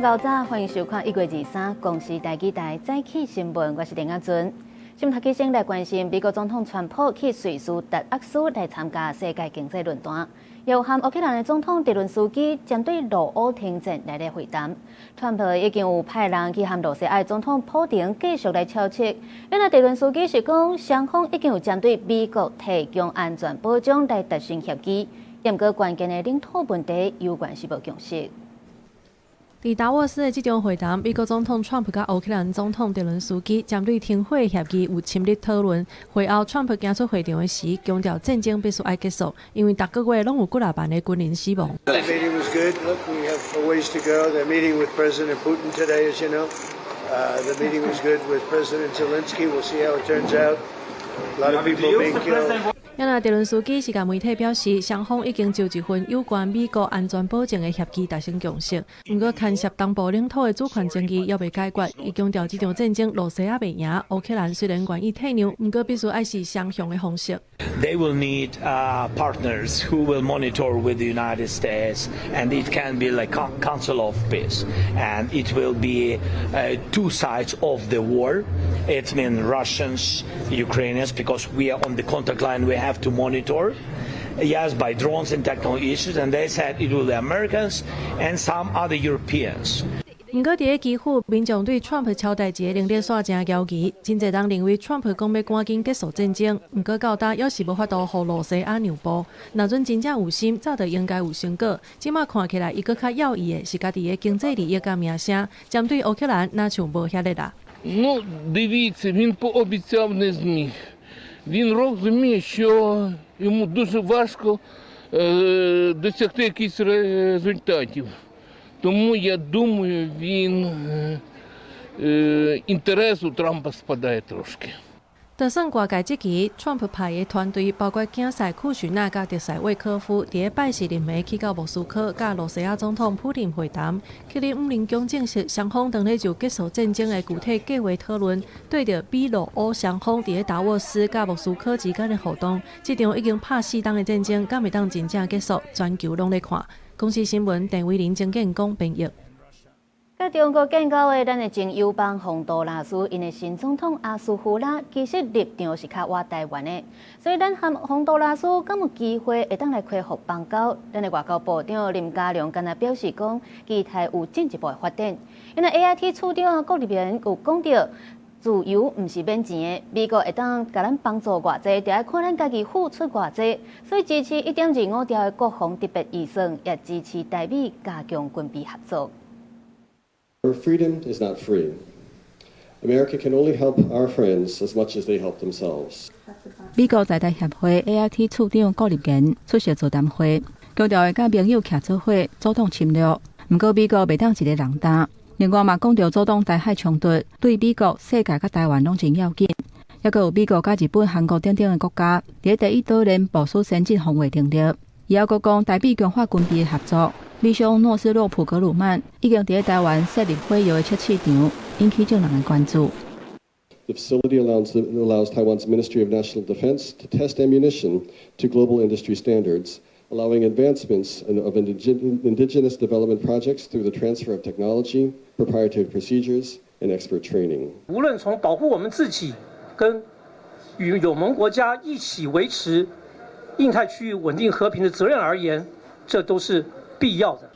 早早，歡迎收看1月23公視台語台早起新聞，我是林阿尊。新聞頭起先來關心，美國總統川普去瑞士達沃斯來參加世界經濟論壇，又和烏克蘭的總統澤倫斯基針對俄烏停戰來咧會談。川普已經有派人去和羅西亞總統普丁繼續來敲切。原來澤倫斯基是講，雙方已經有針對美國提供安全保障來達成協議，毋過關鍵的領土問題猶原是無共識。佇達沃斯的這場會談，美國總統川普佮烏克蘭總統澤倫斯基針對停火協議有深入討論。會後，川普行出會場的時，強調戰爭必須愛結束，因為逐個月攏有幾若萬的軍人死亡。 The meeting was good. Look, we have a ways to go. They're meeting with President Putin today, as you know. The meeting was good with President Zelensky. We'll see how it turns out. A lot of people being killed. 啊若澤倫斯基是共媒體表示，雙方已經就一份有關美國安全保證的協議達成共識。毋過牽涉東部領土的主權爭議猶未解決。伊強調，這場戰爭羅西亞袂贏，烏克蘭雖然願意退讓，毋過必須愛是雙向的方式。 They will need partners who will monitor with the United States, and it can be like Council of Peace, and it will be two sides of the war. It means Russians, Ukrainians, because we are on the contact line. We have to monitor, yes, by drones and technical issues. And they said it will be Americans and some other Europeans. 毋過，佇咧基輔，民眾對川普超代誌的能力煞誠猶疑，真濟人認為川普講欲趕緊結束戰爭，毋過到今猶是無法度予羅西亞讓步。若準真正有心，早就應該有成果。這馬看起來，伊閣較要意的是家己的經濟利益佮名聲，針對烏克蘭，若像無遐熱啦。 Ну, дивіться, він пообіцяв, не зміг. Він розуміє, що йому дуже важко досягти якихось результатів. Тому я думаю, він інтерес у Трампа спадає трошки. 就算外界質疑，川普派的團隊包括囝婿庫許納佮侄婿衛科夫，佇咧拜四臨暝去到莫斯科，佮羅西亞總統普丁會談。克里姆林宮證實，雙方當咧就結束戰爭的具體計劃討論。對著美羅烏雙方佇咧達沃斯佮莫斯科之間的互動，這場已經拍4冬的戰爭，敢會當真正結束？全球攏咧看。公視新聞鄧偉玲、曾建功編譯。佮中國建交的咱的前友邦洪都拉斯，𪜶的新總統阿斯胡拉其實立場是較倚台灣的，所以咱和洪都拉斯敢有機會會當來恢復邦交？咱的外交部長林佳龍敢若表示講，期待有進一步的發展。因為 AIT 處長郭立明有講著，自由毋是免錢的，美國會當共咱幫助偌濟，就愛看咱家己付出偌濟。所以支持1.25兆的國防特別預算，也支持台美加強軍備合作。 Our freedom is not free. America can only help our friends as much as they help themselves. 美國在台協會 AIT 處長郭立堅出席座談會，強調會佮盟友徛做伙阻擋侵略。毋過美國袂當一个人擔。另外嘛，講著阻擋台海衝突，對美國、世界佮台灣攏真要緊。抑閣有美國佮日本、韓國等等的國家，佇第一島鏈部署先進防衛能力。伊猶閣講台美強化軍備的合作。美商諾斯洛普格魯曼已經佇台灣設立火藥的測試場，引起眾人的關注。 The facility allows Taiwan's Ministry of National Defense to test ammunition to global industry standards, allowing advancements of indigenous development projects through the transfer of technology, proprietary procedures, and expert training. 無論從保護我們自己，跟與友盟國家一起維持印太區域穩定和平的責任而言，這都是必要的。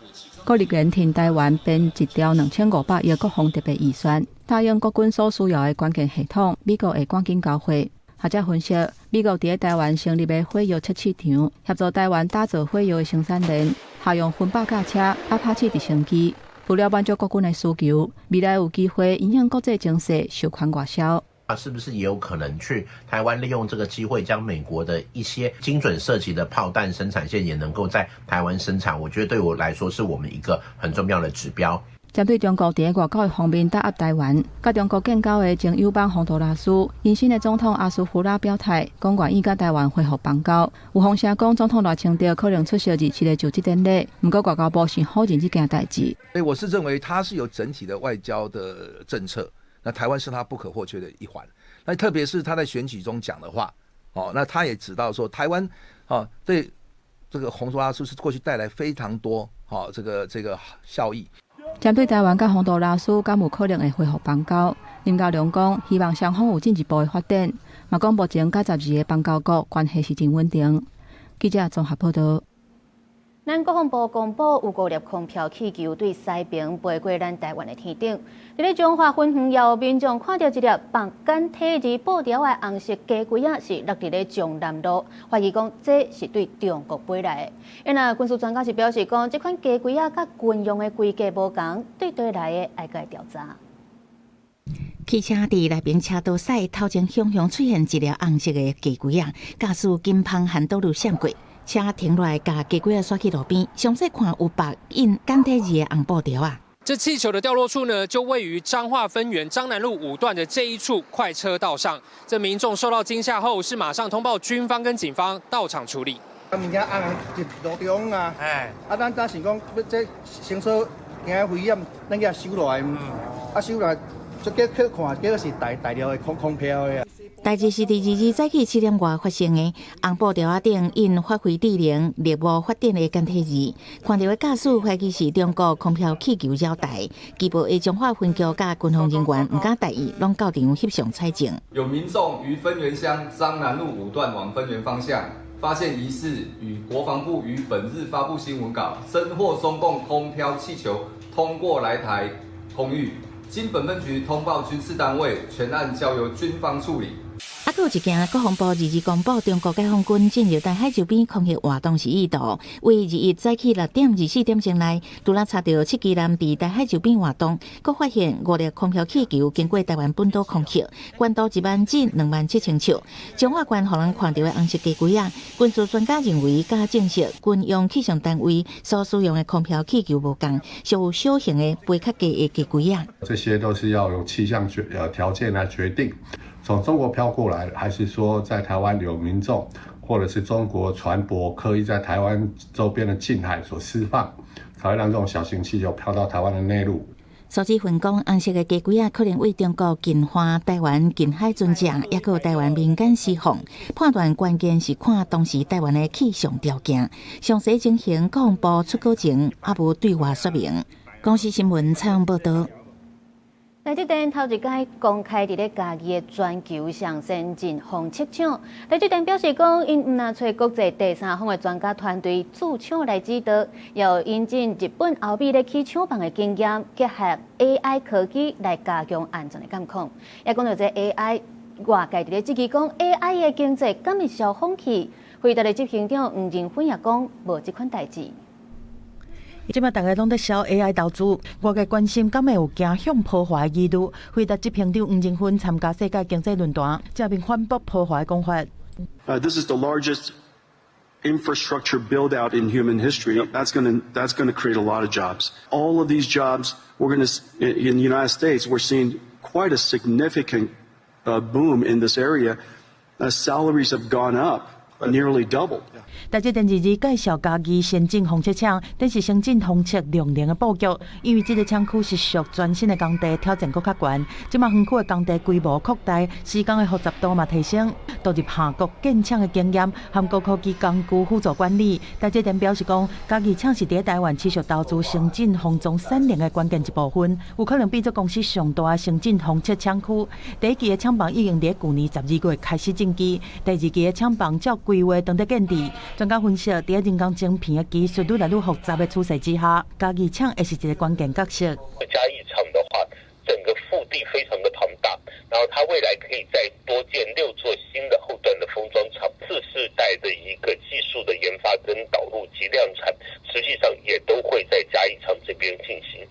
郭立堅替台灣編一條2500億國防特別預算，答應國軍所需要的關鍵系統，美國會趕緊交貨。學者分析，美國佇咧台灣成立的火藥測試場，協助台灣打造火藥的生產鏈，下用分百架車、阿帕契直升機，除了滿足國軍的需求，未來有機會影響國際情勢，授權外銷。啊，是不是也有可能去台灣利用這個機會，將美國的一些精準射擊的炮彈生產線也能夠在台灣生產？我覺得對我來說是我們一個很重要的指標。針對中國佇外交方面打壓台灣，佮中國建交的前友邦洪都拉斯，𪜶新的總統阿斯胡拉表態，講願意佮台灣恢復邦交。有風聲講總統賴清德可能出席27日就職典禮，毋過外交部是否認這件代誌。所以我是認為他是有整體的外交的政策，那台灣是他不可或缺的一環。那特別是他在選舉中講的話，哦，那他也知道說台灣，哦，對這個洪都拉斯是過去帶來非常多，哦，這個效益。針對台灣佮宏都拉斯敢有可能會恢復邦交，林佳龍講希望雙方有進一步的發展，嘛講目前佮12個邦交國關係是真穩定。記者綜合報道。咱國防部公布有五粒空飄氣球對西爿飛過咱台灣的天頂。佇咧彰化芬園有民眾看著一粒綁簡體字布條的紅色雞胿仔，是落佇咧彰南路，懷疑講這是對中國飛來的。啊，軍事專家是表示講，這款雞胿仔佮軍用的規格無仝，對佗來的愛閣調查。汽車佇內爿車道駛，頭前雄雄出現一粒紅色的雞胿仔，駕駛緊紡環道路閃過，車停落來，共雞胿仔徙去路邊，詳細看有白印簡體字的紅布條仔。這氣球的掉落處呢，就位於彰化芬園彰南路5段的這一處快車道上。這民眾受到驚嚇後，是馬上通報軍方跟警方到場處理。啊，物件紅佇路中啊，哎，啊，咱早想講，這行車驚危險，咱共收落來，啊，收落來，這結去看，結果是大陸的空飄的啊。代誌是佇22早起7點外發生的，紅布條仔頂印發揮智能、獵戶發展的簡體字，看著的駕駛懷疑是中國空飄氣球擾台，機報的彰化分局佮軍方人員毋敢大意，攏到場翕相採證。有民眾於芬園鄉彰南路5段往芬園方向，發現疑似與國防部於本日發布新聞稿，偵獲中共空飄氣球通過來台空域，經本分局通報軍事單位，全案交由軍方處理。啊，閣有一件，國防部22公布，中國解放軍進入台海周邊空域活動是意圖，為21早起6點24點鐘內，拄仔查著七機艦佇台海周邊活動，閣發現五粒空飄氣球經過台灣本島空域，高度1萬至27,000尺。彰化縣予人看著的紅色雞胿仔，軍事專家認為，佮證實軍用氣象單位所使用的空飄氣球無仝，屬小型的飛較低的雞胿仔。這些都是要用氣象條件來決定。從中國飄過來，還是說在台灣有民眾，或者是中國船舶刻意在台灣周邊的近海所釋放，才會讓這種小型氣球飄到台灣的內陸。蘇志芬講，紅色的雞胿仔可能為中國近岸台灣近海船隻，抑閣台灣民間釋放。判斷關鍵是看當時台灣的氣象條件，詳細情形國防部出稿前猶無對外說明。公視新聞採訪報道。台積電頭一擺公開佇咧嘉義的全球上先進封測廠，台積電表示講，𪜶毋但揣國際第三方的專家團隊駐廠來指導，又引進日本歐美咧起廠房的經驗，結合 AI 科技來加強安全的監控。也講著這 AI，外界佇咧質疑講 AI 的經濟敢會燒風氣？輝達的執行長黃仁勳也講無這款代誌。這馬逐家攏咧燒 AI 投資，外界關心敢會有驚向波華的疑慮。輝達執行長黃仁勳參加世界經濟論壇，正面反駁波華的講法。 This is the largest infrastructure build out in human history. That's gonna create a lot of jobs. All of these jobs, we're gonna in the United States, we're seeing quite a significant boom in this area. Salaries have gone up nearly doubled. 台積電22介紹嘉義先進封測廠，這是先進封測量能的布局。因為這个廠區是屬全新的工地，挑戰閣較懸。這馬園區的工地規模擴大，施工的複雜度嘛提升。導入韓國建廠的經驗，和高科技工具輔助管理。台積電表示講，嘉義廠是佇台灣持續投資先進封裝產能的關鍵一部分，有可能變做公司上大的先進封測廠區。第一期的廠房已經佇舊年12月開始進基，第二期的廠房照規劃正佇建置。專家分析，佇人工晶片的技術愈來愈複雜的趨勢之下，嘉義廠會是一个關鍵角色。嘉義廠的話，整個腹地非常的龐大，然後它未來可以再多建6座新的後端的封裝廠，次世代的一個技術的研發跟導入及量產，實際上也都會在嘉義廠這邊進行。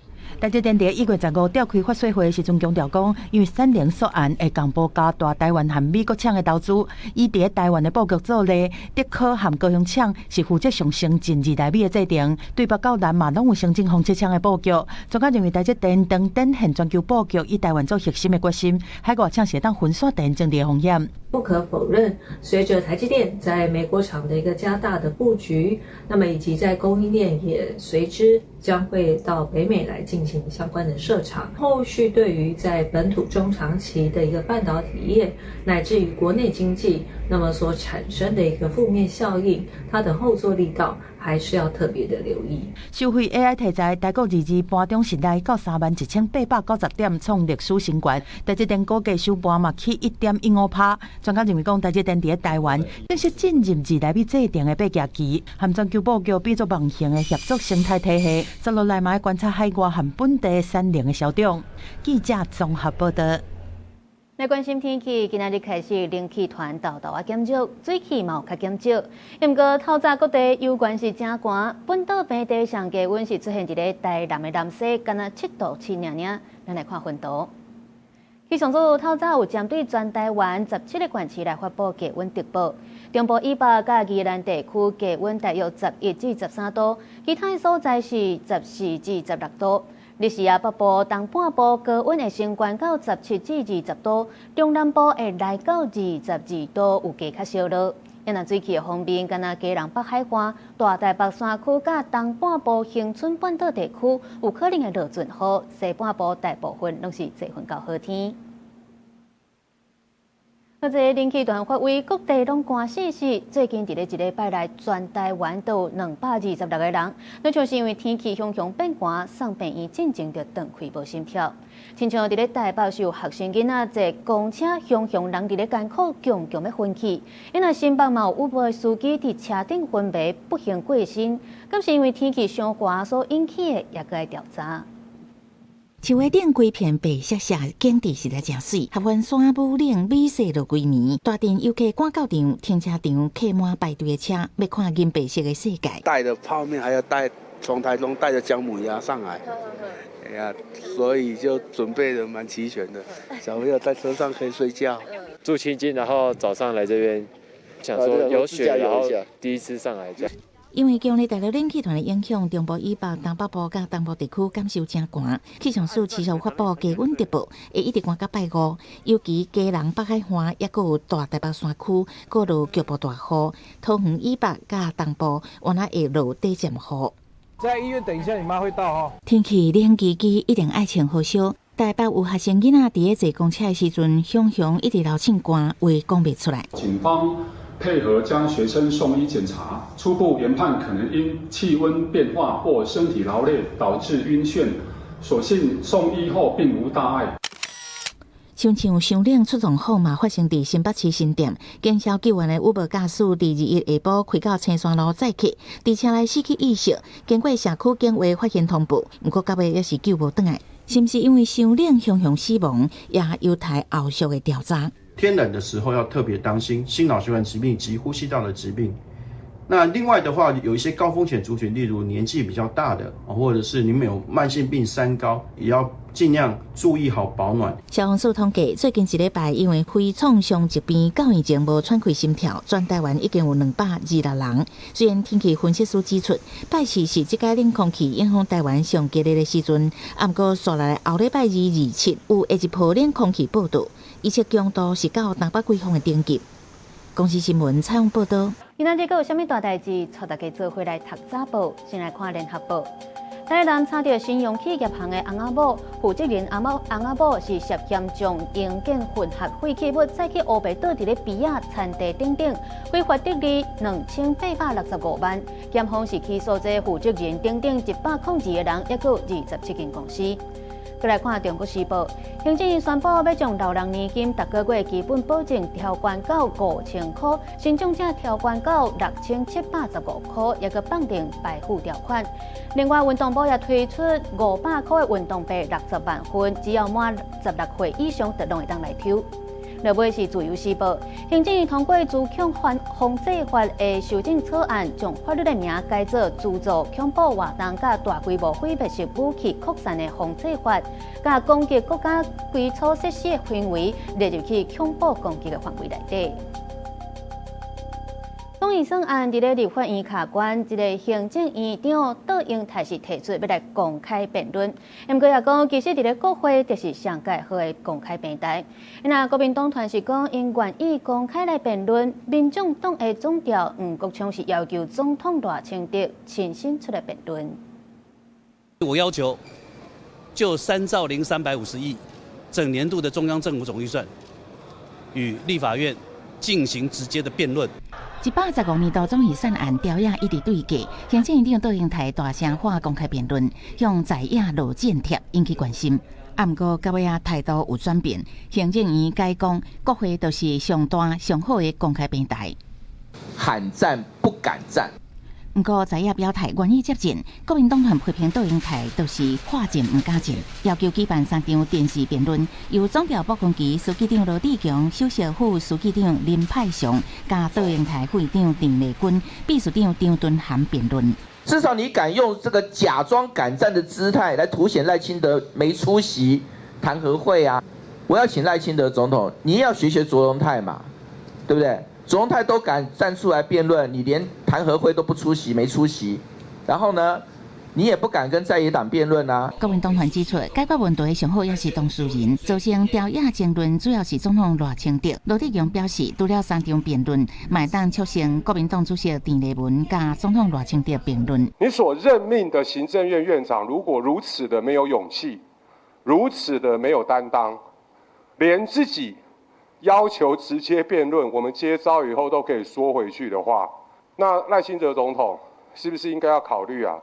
台積電佇1月15召開法說會的時陣強調講，因為產能溯源會仝步加大台灣和美國廠的投資，以佇台灣的布局做例，竹科和高雄廠是負責上先進2納米的製程，對北到南嘛攏有先進封測廠的布局。專家認為台積電當展現全球布局以台灣做核心的決心，海外廠是會當分散地緣政治的風險。不可否認，隨着台積電在美國廠的一個加大的布局，那麼以及在供應鏈也隨之將會到北美來進行相關的設廠，後續對於在本土中長期的一個半導體業，乃至於國內經濟，那麼所產生的一個負面效應，它的後座力道還還是要特別的留意。收費 AI 題材，台股22盤中是來到31,890點，創歷史新高。台積電股價收盤嘛起1.15%。專家認為講，台積電佇咧台灣正式進入二納米製程的爬行期，和全球布局變做夢形的協作生態體系。接落來嘛愛觀察海外和本地產能的消長。記者綜合報道。來關心天氣，今仔日開始冷氣團沓沓仔減弱，水汽嘛有較減少。毋過透早各地猶原是誠寒，本島平地上低溫是出現佇咧台南的南勢，敢若7度7爾爾。咱來看溫度。氣象署透早有針對全台灣17個縣市來發布低溫特報，中部以北佮宜蘭地區低溫大約11至13度，其他的所在是14至16度。日時啊，北部、東半部高溫會升懸到17至20度，中南部會來到22度，有加較少落。若水汽的方面，敢若基隆北海岸、大台北山區佮東半部恆春半島地區有可能會落陣雨，西半部大部分攏是濟雲到好天。這个冷氣團發威，各地攏寒死死。最近佇咧一禮拜內，全台灣都有226個人，那就是因為天氣雄雄變寒，送病院進前就斷氣無心跳。親像佇咧台北是有學生囡仔坐公車，雄雄人佇咧艱苦，強強欲昏去。因為新北嘛有 Uber 司機佇車頂昏迷，不幸過身，敢是因為天氣傷寒所引起的，也閣愛調查。樹下頂規片白雪雪，景致實在誠媠。合歡山武嶺美雪落規暝，大陣遊客趕到場，停車場客滿排隊的車，欲看銀白色的世界。帶著泡麵，還要帶從台中帶著薑母鴨上來，哎呀，所以就準備得蠻齊全的。小朋友在車上可以睡覺。住清境，然後早上來這邊，想說有雪，然後第一次上來這樣。因為強烈大陸冷氣團的影響，中部以北、東北部佮東部地區感受誠寒。氣象署持續發布低溫特報，會一直寒到拜五。尤其基隆北海岸，抑閣有大台北山區，閣落局部大雨。桃園以北佮東部，原來會落短暫雨。在醫院等一下，你媽會到哦。天氣冷吱吱，一定愛穿好少。台北有學生囡仔佇咧坐公車的時陣，雄雄一直流凊汗，話講袂出來。警方配合將學生送醫檢查，初步研判可能因氣溫變化或身體勞累導致暈眩，所幸送醫後並無大礙。親像傷冷出狀況嘛，發生佇新北市新店，警消救援的 Uber 駕駛佇21下晡開到青山路載客，佇車內失去意識，經過社區警衛發現通報，毋過到尾猶是救無轉來，是毋是因為傷冷雄雄死亡，也有待後續的調查。天冷的時候要特別當心心腦血管疾病及呼吸道的疾病。那另外的話，有一些高風險族群，例如年紀比較大的，或者是你們有慢性病三高，也要盡量注意好保暖。消防署統計，最近一禮拜因為肺創傷疾病到院前無喘氣心跳，全台灣已經有226人。雖然天氣分析師指出，拜四是這個冷空氣影響台灣上激烈的時陣，毋過紲來後禮拜二27有下一波冷空氣報到，預測強度是到東北季風的等級。公視新聞採訪報道。今仔日閣有啥物大代誌？帶大家做伙來讀早報，先來看聯合報。台南查著新榮企業行的翁仔某負責人阿某翁仔某是涉嫌將營建混合廢棄物載去烏白倒佇咧邊仔田地頂頂，非法得利2865萬。檢方是起訴這負責人等等102個人，抑閣有27間公司。閣來看《中國時報》，行政院宣布欲將老人年金逐个月基本保證調懸到5000箍，身障者調懸到6715箍，抑閣放定排付條款。另外，運動部也推出500箍的運動券60萬份，只要滿16歲以上，就攏會當來抽。落尾是自由時報，行政院通過資恐防制法的修正草案，將法律的名改做資助恐怖活動佮大規模毀滅性武器擴散的防制法，佮攻擊國家基礎設施的行為列入去恐怖攻擊的範圍內底。總預算案佇咧立法院卡關，這个行政院長卓榮泰是提出欲來公開辯論，毋過也講其實佇咧國會就是上蓋好的公開平台。那國民黨團是講，𪜶願意公開來辯論，民眾黨的總召黃國昌是要求總統賴清德親身出來辯論。我要求就3兆零350億整年度的中央政府總預算，與立法院進行直接的辯論。115年度總預算案朝野一直對決，行政院長卓榮泰大聲喊公開辯論，向在野落戰帖引起關心。啊，毋過到尾仔態度有轉變，行政院改講國會就是上大上好的公開平台。喊戰不敢戰。毋過在野表態願意接戰，國民黨團批評卓榮泰就是喊戰毋敢戰，要求舉辦三場電視辯論，由總調卜坤基書記長羅智強、首席副書記長林派祥、佮卓榮泰副院長鄭麗君、秘書長張敦涵辯論。至少你敢用這個假裝敢戰的姿態來凸顯賴清德沒出席談和會啊！我要請賴清德總統，你要學學卓榮泰嘛，對不對？卓榮泰都敢站出來辯論，你連談和會都不出席，沒出席，然後呢，你也不敢跟在野黨辯論啊。國民黨團指出，解決問題上好也是當事人，造成朝野爭論，主要是總統賴清德。羅智強表示，除了三場辯論，嘛會當促成國民黨主席鄭麗文佮總統賴清德辯論。你所任命的行政院院長，如果如此的沒有勇氣，如此的沒有擔當，連自己要求直接辯論，我們接招以後都可以縮回去的話，那賴清德總統是不是應該要考慮啊，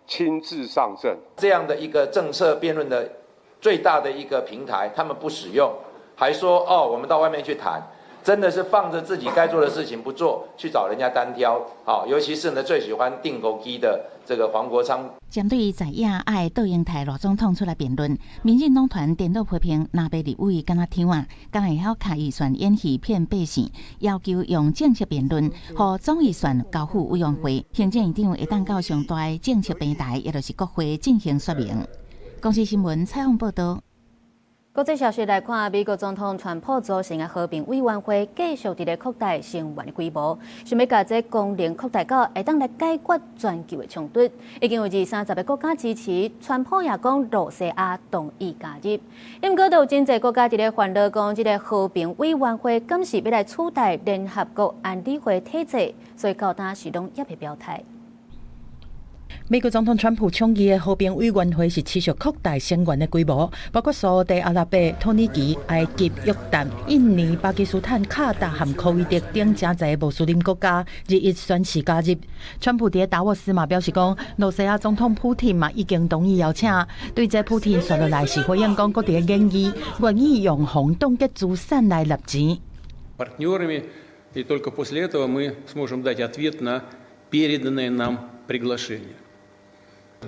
親自上陣？這樣的一個政策辯論的最大的一個平台，他們不使用，還說哦，我們到外面去談，真的是放着自己該做的事情不做，去找人家單挑。好，尤其是呢最喜歡釘孤枝的這個黃國昌。針對在野愛卓榮泰賴總統出來辯論，民進黨團顛倒批評藍白立委敢若聽啊，敢會曉敲預算演戲騙百姓，要求用政策辯論，予總預算交付委員會，行政院長會當到上大的政策平台，也就是國會進行說明。公視新聞採訪報導。國際消息來看，美國總統川普組成的和平委員會繼續佇咧擴大成員的規模，想欲共這功能擴大到會當來解決全球的衝突。已經有20-30個國家支持，川普也講露西亞同意加入。毋過，都有真濟國家佇咧煩惱，講這個和平委員會敢是欲來取代聯合國安理會體制，所以到今是攏猶未表態。美國總統川普倡議的和平委員會是持續擴大成員的規模，包括沙特阿拉伯、土耳其、埃及、約旦、印尼、巴基斯坦、卡達和科威特等誠濟穆斯林國家日益宣示加入。川普佇達沃斯嘛表示講，露西亞總統普廷嘛已經同意邀請。對這普廷紲落來是回應講，閣佇咧研議，願意用防凍結資產來納錢。 партнерами, и только после этого мы сможем дать ответ на переданное нам приглашение.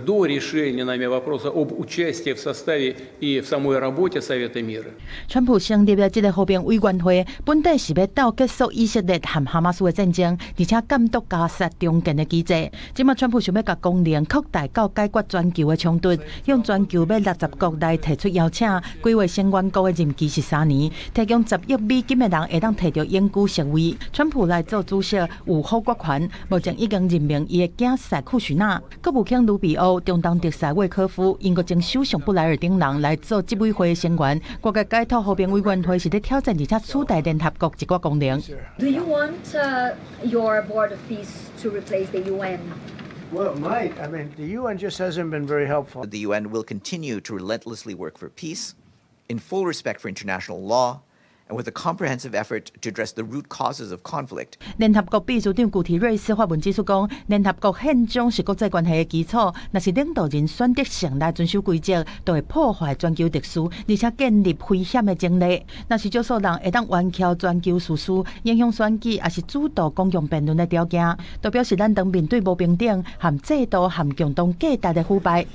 До решения нами вопроса об участии в составе и в самой работе Совета мира. 川普成立的這個和平委員會，本底是欲鬥結束以色列和哈馬斯的戰爭，而且監督加薩重建的機制。這馬川普想欲共功能擴大到解決全球的衝突，向全球欲60國來提出邀請，規劃成員國的任期是3年，提供10億美金的人會當提著永久席位。川普來做主席有否決權，目前已經任命伊的囝婿庫許納，國務卿盧比歐、中東特使威科夫、英國前首相布萊爾等人來做執委會的成員。外界解讀和平委員會是咧挑戰，而且取代聯合國一寡功能。 Do you want your Board of Peace to replace the UN? Well, it might. I mean, the UN just hasn't been very helpful. The UN will continue to relentlessly work for peace, in full respect for international law, and with a comprehensive effort to address the root causes of conflict. 聯合國秘書長古提瑞斯發文指出講，聯合國憲章是國際關係的基礎，若是領導人選擇性來遵守規則，就會破壞全球秩序，而且建立危險的前例。若是少數人會當冤蹺全球事務，影響選舉，抑是主導公共辯論的條件，都表示咱當面對無平等、和制度和共同價值的腐敗。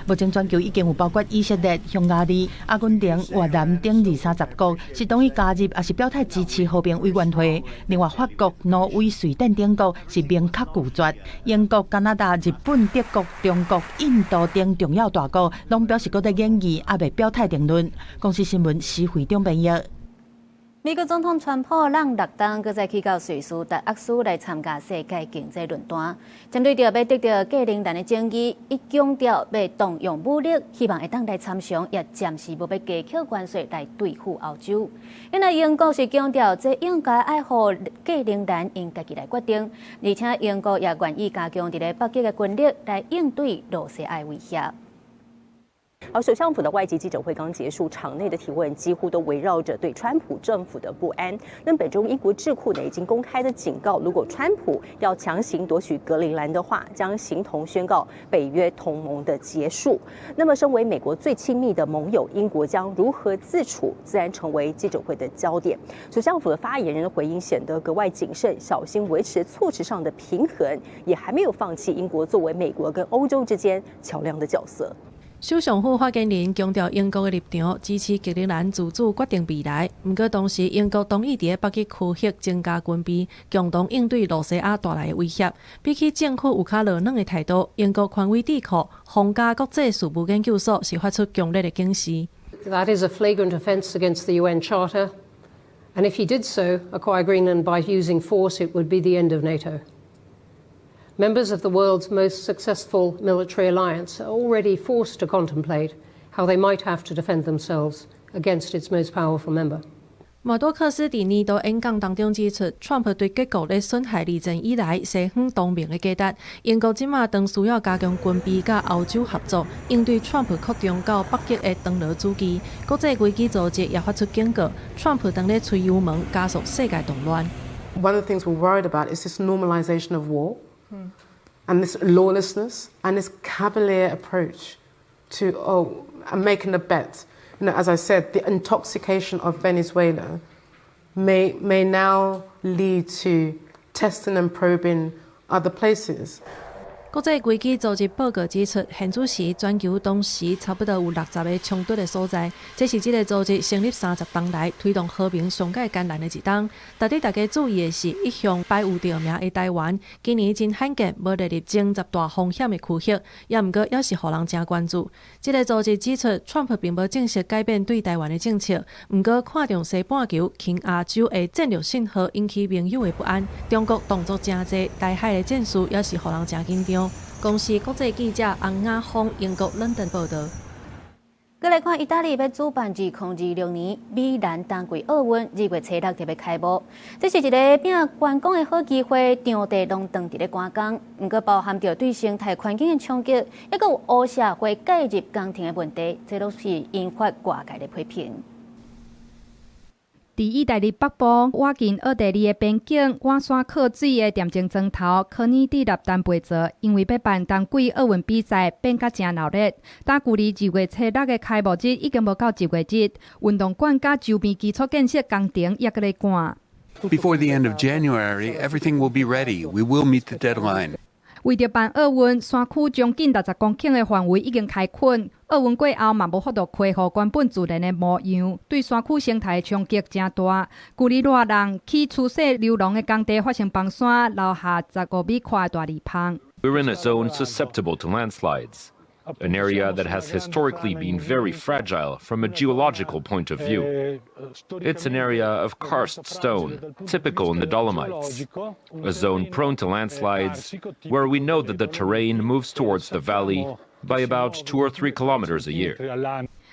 目前全球已經有包括以色列、匈牙利、阿根廷、越南等20-30國是同意加入，抑是表態支持和平委員會。另外，法國、挪威、瑞典等國是明確拒絕。英國、加拿大、日本、德國、中國、印度等重要大國，攏表示閣佇研議，猶未表態定論。公視新聞施惠中編譯。美國總統川普人六冬閣再去到瑞士達沃斯來參加世界經濟論壇，針對著欲得著格陵蘭的爭議，伊強調欲動用武力，希望會當來參詳，也暫時無欲加課關稅來對付歐洲。因為英國是強調，這應該愛予格陵蘭𪜶家己來決定，而且英國也願意加強佇咧北極的軍力來應對露西亞的威脅。好，首相府的外籍記者會剛結束，場內的提問幾乎都圍繞着對川普政府的不安。那本週英國智庫呢已經公開的警告，如果川普要強行奪取格陵蘭的話，將形同宣告北約同盟的結束。那麼，身為美國最親密的盟友，英國將如何自處，自然成為記者會的焦點。首相府的發言人的回應顯得格外謹慎，小心維持措辭上的平衡，也還沒有放棄英國作為美國跟歐洲之間橋梁的角色。首相府發言人強調英國的立場，支持格陵蘭自主決定未來。毋過同時，英國同意佇北極區域增加軍備，共同應對露西亞帶來的威脅。比起政府有較柔軟的態度，英國權威智庫皇家國際事務研究所是發出強烈的警示。 That is a flagrant offence against the UN Charter, and if he did so, acquire Greenland by using force, it would be the end of NATO. Members of the world's most successful military alliance are already forced to contemplate how they might have to defend themselves against its most powerful member. 馬多克斯佇年度演講當中指出，川普對各國咧損害二戰以來西方同盟的價值。英國這馬當需要加強軍備，佮歐洲合作，應對川普擴張到北極的當勞主義。國際危機組織也發出警告，川普當咧催油門，加速世界動亂。 One of the things we're worried about is this normalization of war and this lawlessness and this cavalier approach to, oh, I'm making a bet. As I said, the intoxication of Venezuela may now lead to testing and probing other places. 國際危機組織報告指出，現此時全球同時差不多有60個衝突的所在，這是這个組織成立30冬來推動和平上蓋艱難的一冬。值得大家注意的是，一向排有著名的台灣，今年真罕見無列入前10大風險的區域，也毋過猶是予人誠關注。這个組織指出，川普並無正式改變對台灣的政策，毋過看重西半球、輕亞洲的戰略信號，引起盟友的不安。中國動作誠濟，台海的戰事也是予人誠緊張。公視國際記者洪雅峰，英國倫敦報導。閣來看，意大利欲主辦2026年米蘭冬季奧運，2月初6特別開幕。這是一个拼觀光的好機會，場地攏當佇咧趕工。毋過包含著對生態環境的衝擊，抑閣有烏社會介入工程的問題，這攏是引發外界的批評。佇意大利北部，倚近奧地利的邊境，倚山靠水的恬靜莊頭科尼蒂納丹貝澤，因為欲辦冬季奧運比賽，變甲誠鬧熱。但距離2月初6的開幕日已經無夠一月日，運動館佮周邊基礎建設工程猶閣咧趕。 Before the end of January, everything will be ready. We will meet the deadline. 為著辦奧運，山區將近60公頃的範圍已經開墾。奧運過後嘛無法度恢復原本自然的模樣，對山區生態衝擊誠大。舊年熱浪起趨勢流廊的工地發生崩山，留下15米寬的大裂縫。 We're in a zone susceptible to landslides, an area that has historically been very fragile from a geological point of view. It's an area of karst stone, typical in the Dolomites, a zone prone to landslides, where we know that the terrain moves towards the valley by about 2 or 3 kilometers a year.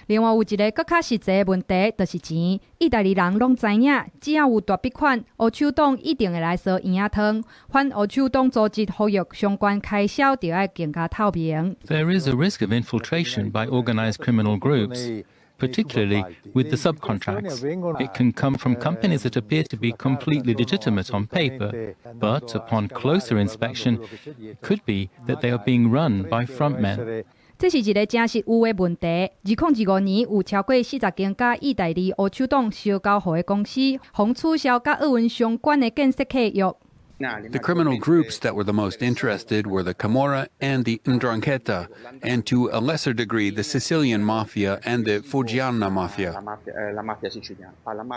另外有一个閣較實際的問題，就是錢。意大利人攏知影，只要有大筆款，黑手黨一定會來燒圓仔湯。反黑手黨組織呼籲相關開銷著愛更加透明。 There is a risk of infiltration by organized criminal groups, particularly with the subcontracts. It can come from companies that appear to be completely legitimate on paper, but upon closer inspection, it could be that they are being run by frontmen. 這是一个誠實有的問題。2025年有超過40間佮意大利黑手黨相交好的公司，予取消佮奧運相關的建設契約。 The criminal groups that were the most interested were the Camorra and the 'Ndrangheta, and to a lesser degree the Sicilian Mafia and the Foggiana Mafia.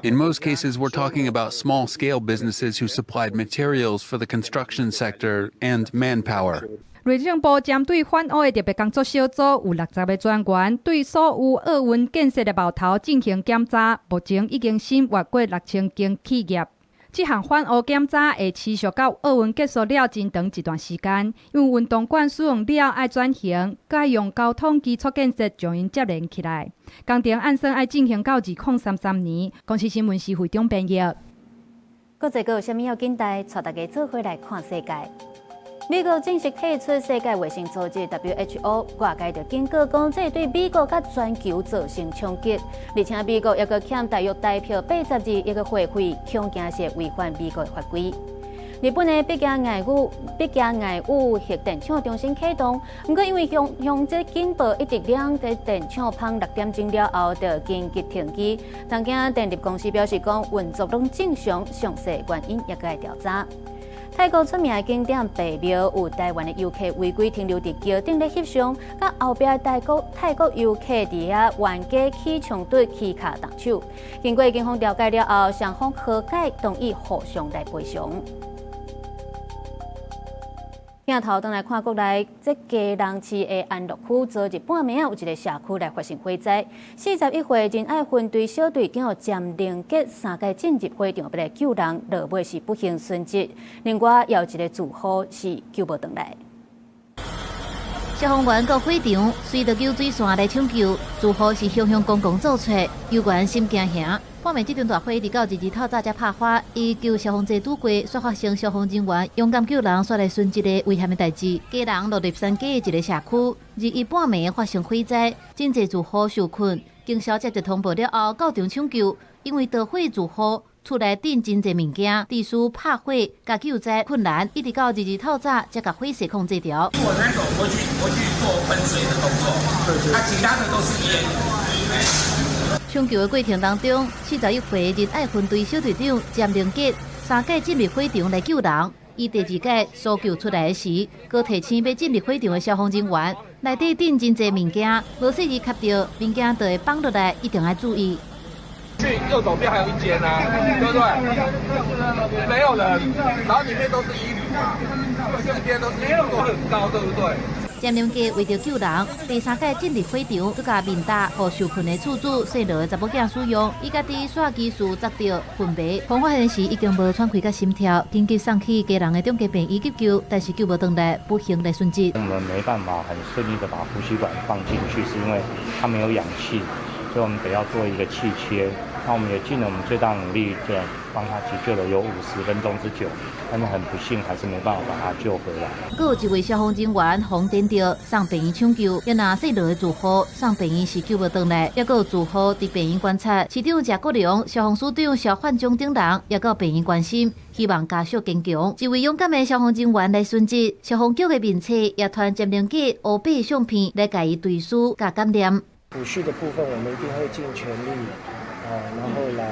In most cases, we're talking about small scale businesses who supplied materials for the construction sector and manpower. 內政部針對反烏的特別工作小組有60個專員，對所有奧運建設的冒頭進行檢查，目前已經審閱過6000間企業。這項反烏檢查會持續到奧運結束了真長一段時間，因為運動館使用了愛轉型，閣用交通基礎建設將𪜶接連起來。工程按算愛進行到2033年。公視新聞是會長編譯。國際閣有啥物要緊代，帶大家做伙來看世界。美國正式退出世界衛生組織 WHO，外界就警告講，這對美國佮全球造成衝擊。而且美國猶閣欠大約台票82億个會費，恐驚是違反美國的法規。日本的碧溪愛雨核電廠重新啟動，毋過因為向向這警報一直響佇電廠傍6點鐘了後，就緊急停機。東京電力公司表示講，運作攏正常，詳細原因猶閣愛調查。泰國出名的景點白廟有台灣的遊客違規停留佇橋頂咧翕相，佮後壁泰國遊客佇遐冤家起衝突，起跤動手。經過警方調解了後，雙方和解，同意互相來賠償。鏡頭轉來看國內，這基隆市的安樂區，昨日半暝啊，有一个社區來發生火災。41歲仁愛分隊小隊長詹靈杰三擺進入火場欲來救人，落尾是不幸殉職。另外，也有一个住戶是救無轉來。消防員到火場，隨著救水線來搶救，住戶是雄雄公公做出，有關心驚嚇。半暝這場大火佇到22透早才拍發，伊救消防車拄過，煞發生消防人員勇敢救人，煞來殉職的危險的代誌。基隆落入山街的一个社區，21半暝發生火災，真濟住戶受困。警消接到通報了後，到場搶救，因為著火住戶厝內頂真濟物件，致使拍火佮救災困難，一直到22透早才共火勢控制牢。我那個我去做噴水的動作，啊，其他的都是煙。搶救的過程當中，41歲仁愛分隊小隊長詹靈杰三擺進入火場來救人。伊第二擺搜救出來時，閣提醒欲進入火場的消防人員，內底頂真濟物件，無細膩吸著物件就會放落來，一定愛注意。去右手邊還有一間啊，對不對？沒有人，然後裡面都是衣服嘛，這邊都是衣服，都很高，對不對？詹靈杰為著救人，第三擺進入火場，閣共面罩予受困的厝主細路的查某囝使用。伊家己煞技術砸著昏迷，方發現時已經無喘氣佮心跳，緊急送去基隆的中繼病院急救，但是救無轉來，不幸來殉職。我們沒辦法很順利的把呼吸管放進去，是因為他沒有氧氣，所以我們得要做一個氣切。那我們也盡了我們最大努力，就幫他急救了有50分鐘之久，但是很不幸，還是沒辦法把他救回來。閣有一位消防人員予電著送病院搶救，也若細路的住戶送病院時救無轉來，猶閣有住戶佇病院觀察。市長謝國樑、消防署長蕭煥忠等人也到病院關心，希望家屬堅強。一位勇敢的消防人員來殉職，消防局的面冊也傳詹靈杰烏白相片來共伊追思佮感念。撫恤的部分，我們一定會盡全力。啊，然後來